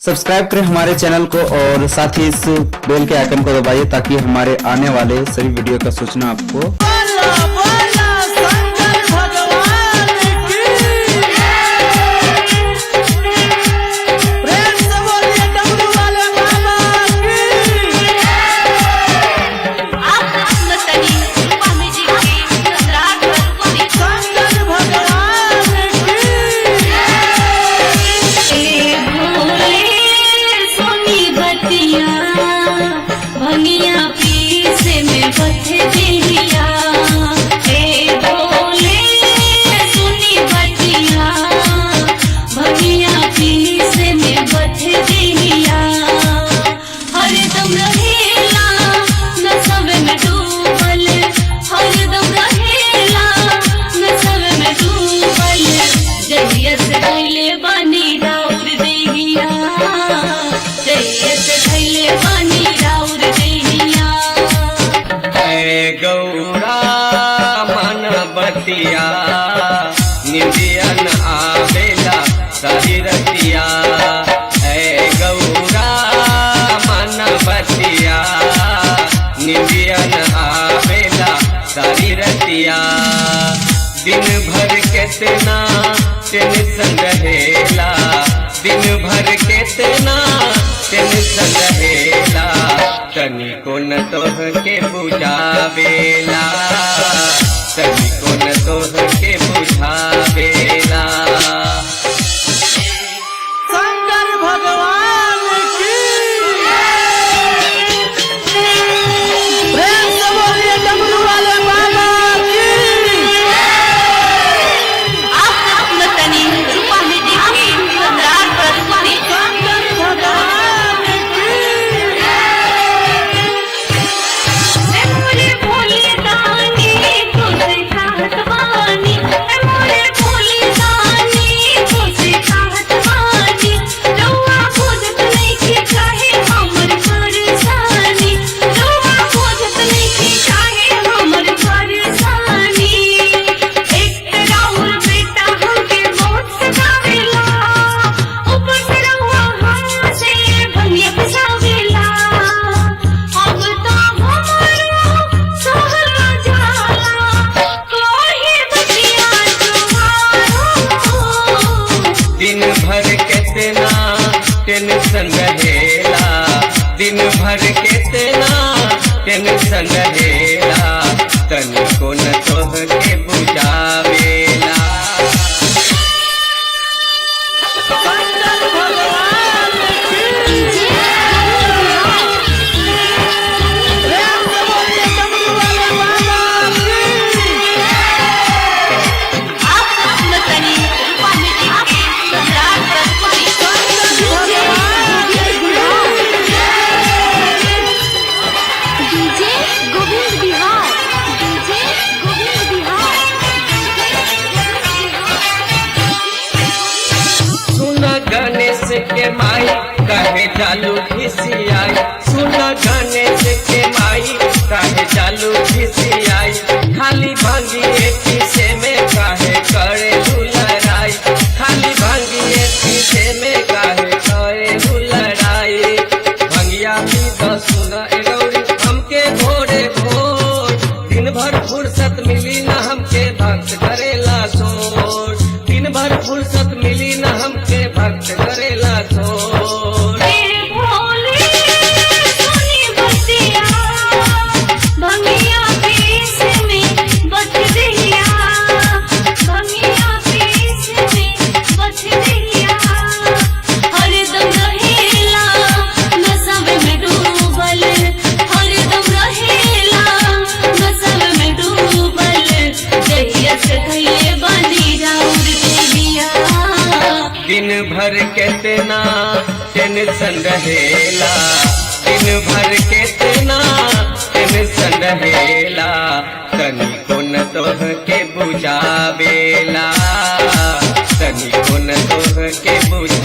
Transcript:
Subscribe करें हमारे channel को और साथ ही इस बेल के आइकन को दबाइए ताकि हमारे आने वाले सभी वीडियो का सूचना आपको बोला बोला शंकर भगवान की। प्रेम से बोलिए डमरू वाले बाबा की। आप सुनतनी रूपा म्यूजिक के सम्राट प्रस्तुति। शंकर भगवान की। ए भोले सोनी बतिया भंगिया पीसे में बथ दिया। ए भोले सोनी बतिया भंगिया पीसे में बथ दिया। हरदम रहेला नसब में डूबल, हरदम रहेला नसब में डूबल। जहिया से धैले बानी राउर देहिया, जहिया से धैले बानी राउर देहिया। ऐ गौरा मन बतिया निंदिया न आवेला सारी रतिया। ऐ गौरा मन बतिया निंदिया न आवेला सारी रतिया। दिन भर केतना टेंशन रहेला, दिन भर केतना टेंशन रहेला, तनिको न तोह के बुझावेला, तनिको न तोह के बुझावेला। शंकर भगवान की। प्रेम से बोलिए डमरू वाले बाबा की। आप सुनतनी रूपा म्यूजिक के सम्राट प्रस्तुति। शंकर भगवान की। मोरे भोले दानी तुझे चाहत बानी, मोरे भोले दानी तुझे चाहत बानी। रउआ बुझत नइखे काहे हमर परेशानी, रउआ बुझत नइखे काहे हमर परेशानी। एक राउर बेटा हमके बहुत सतावेला, ऊपर से रउआ हमसे भंगिया फसावेला। अब तो हमारो सहल जाला, कोई बतिया तुम्हारो। दिन भर केतना टेंशन रहेला, दिन भर केतना टेंशन रहेला, तनिको न तोह के बुझावेला। शंकर भगवान की। प्रेम से बोलिए डमरू वाले बाबा की। आप सुनतनी रूपा म्यूजिक के सम्राट प्रस्तुति। DJ Govind Bihar, DJ Govind Bihar, सुन गणेश के माई कहे चालू खिसियाई, सुन गणेश के माई कहे चालू खिसियाई, खाली भांगी पीसे में काहे करे लड़ाई, खाली भांगी पीसे में काहे करे लड़ाई। भंगिया पी तो सुन ए गौरी हमके भोरे भोर, दिन भर फुर्सत मिली न हमके भक्त करेला शोर, दिन भर फुर्सत मिली न हमके भक्त करेला शोर। ए भोले सोनी बतिया भंगिया पीस में बच दिया, भंगिया पीस में बच दिया। हरदम रहेला नसब में डूबल, हरदम रहेला नसब में डूबल। जहिया से धैले बानी राउर देहिया। दिन भर केतना टेंशन रहेला, दिन भर केतना टेंशन रहेला, तनिको न तोह के बुझावेला, तनिको न तोह के बुझावेला।